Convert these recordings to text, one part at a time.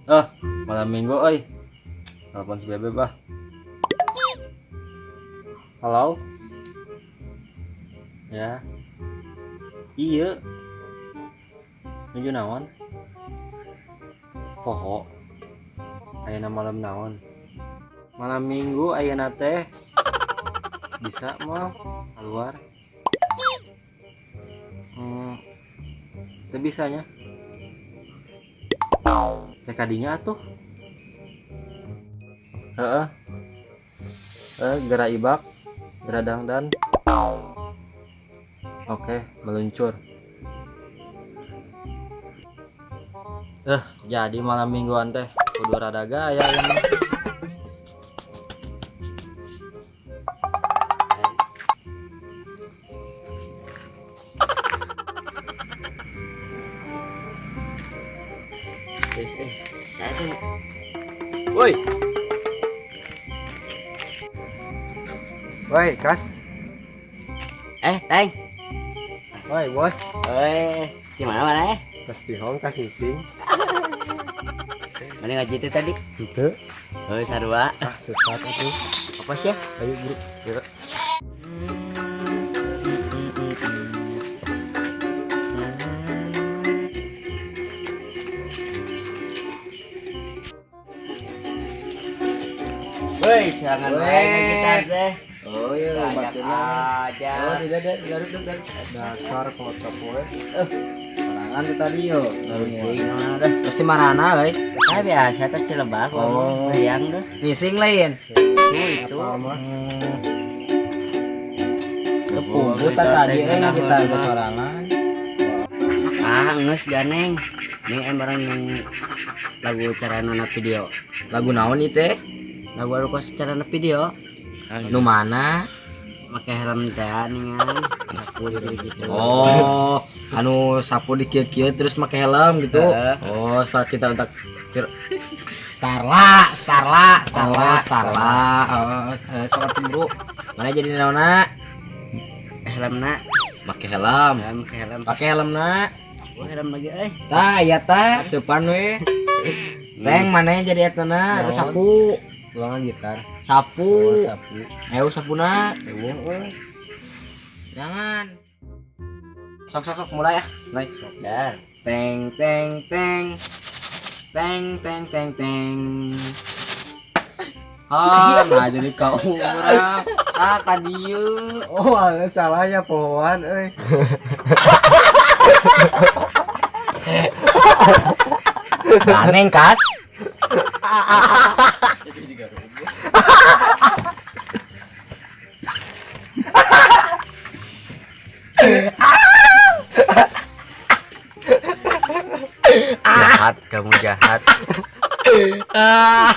Eh, malam Minggu euy. Telepon si Bebek bah. Halo. Ya. Iya. Nuju naon? Poho. Ayeuna malam naon? Malam Minggu ayeuna teh bisa mau keluar. Teu bisanya. Teh kadinya atuh. Heeh. Eh, geura ibak, geura dangdan. Oke, meluncur. Eh, jadi malam mingguan teh kudu rada gaya ini. Guys, saya tuh Woi, Woi, Kas. Teng. Woi, bos. Di mana mana eh? Tas tihong, tas ngising. Mana ngaji itu tadi? Itu. Oh, sarua. Ah, sesat itu. Apa sih ya? Ayo, bro. Gerak. Woi, jangan main gitar teh. Oh iya, Banyak baturna. aja. Oh, tidak ada, garuk garuk. Dasar kota poe. Sorangan tuh tadi yo. Ngising mana dah. Pasti marana euy. Saya biasa teh Cilebak Oh. hayang dah. Ngising lain. Itu itu. Apa mah? Kepugu tadi euy kita ke sorangan. Ah, geus ganeng. Ini emang yang lagu carana video. Lagu naon ieu teh? Lagu anu kos carana video. Nu mana? Make helm teh ningan. Sapu gitu. Oh, anu sapu di kieu-kieu terus make helm gitu. Heeh. Oh, soal cinta untuk Starla, Starla, Starla, Oh, Starla. Oh, soal bro. Mana jadi naonna? Helmna, Make helm. helm make helm. Pakai helmna. Oh, helm lagi euy. Tah, iya tah, seupan we. Teng mana jadi etana? Terus sapu, Ulangan gitar. sapu. Oh, sapu. Ayo sapuna. Ewung euy. Jangan. Sok sok sok mulai ya. Mulai. Dah. Teng teng teng. Teng teng teng teng. Ah, nah jadi kau urang. Ah, ka dieu. Oh, alah, salahnya pohoan euy. Ganeng kas. Jahat kamu jahat. Nah,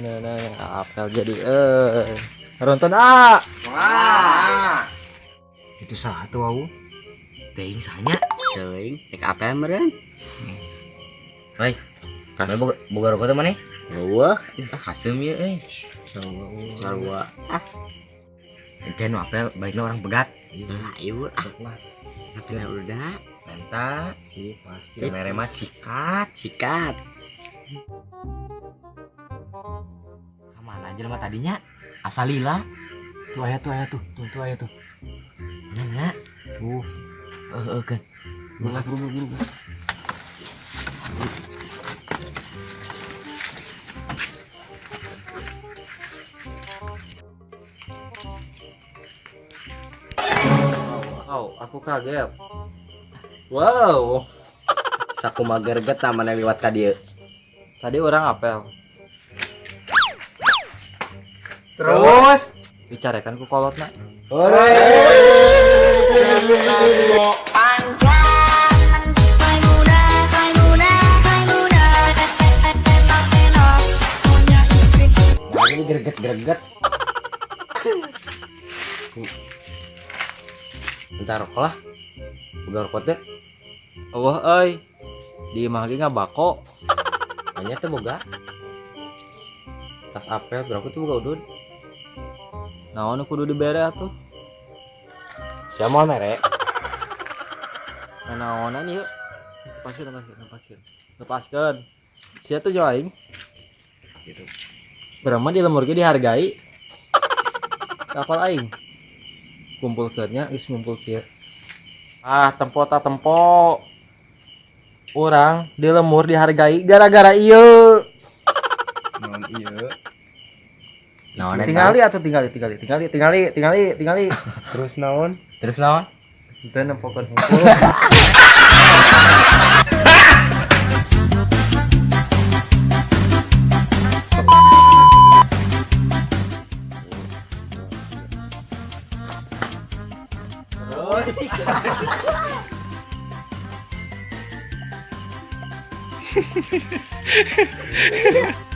nah, nah, nah, apel jadi eh. Nonton ah. Wah. Itu satu au. Teuing sanya. Teuing, rek apel meureun. Woi. Mana boga boga rokok teh maneh? Eueuh, Haseum ieu euy. sarua. Ente nu apel baikna orang pegat. Nah, ieu ah. Udah udah Menta, Sih, pasti. si mere mah sikat. sikat. Kamana jelema tadinya? Asal lila. Tuh aya tuh aya tuh. Tuh tuh aya tuh. Mana mana? Tuh. Heeh kan. Buru buru buru. buru. Wow, aku kaget. Wow, Sakumaha greget mana liwat ka dieu. Tadi orang apel. Terus Dicarekan ku kolotna. Nah, ini greget-greget. Entar rokok lah. Udah rokok teh. Eueuh euy. Di imah ge ngabako. Hanya teh boga. Tas apel berapa tuh boga udud? Naon nu kudu dibere atuh? Sia moal mere. Nah, naonan ieu? Lepaskeun, lepaskeun, lepaskeun. Lepaskeun. Sia tuh jeung aing. Gitu. Urang mah di lembur ge dihargai. Kapal aing. Kumpulkeun nya geus ngumpul kieu. Ah, tempo ta tempo. Urang di lembur dihargai gara-gara ieu. Naon ieu? Naon eta? Tingali atuh tingali tingali tingali tingali tingali tingali. Terus naon? Terus naon? Teu nempokeun hungkul. Terus.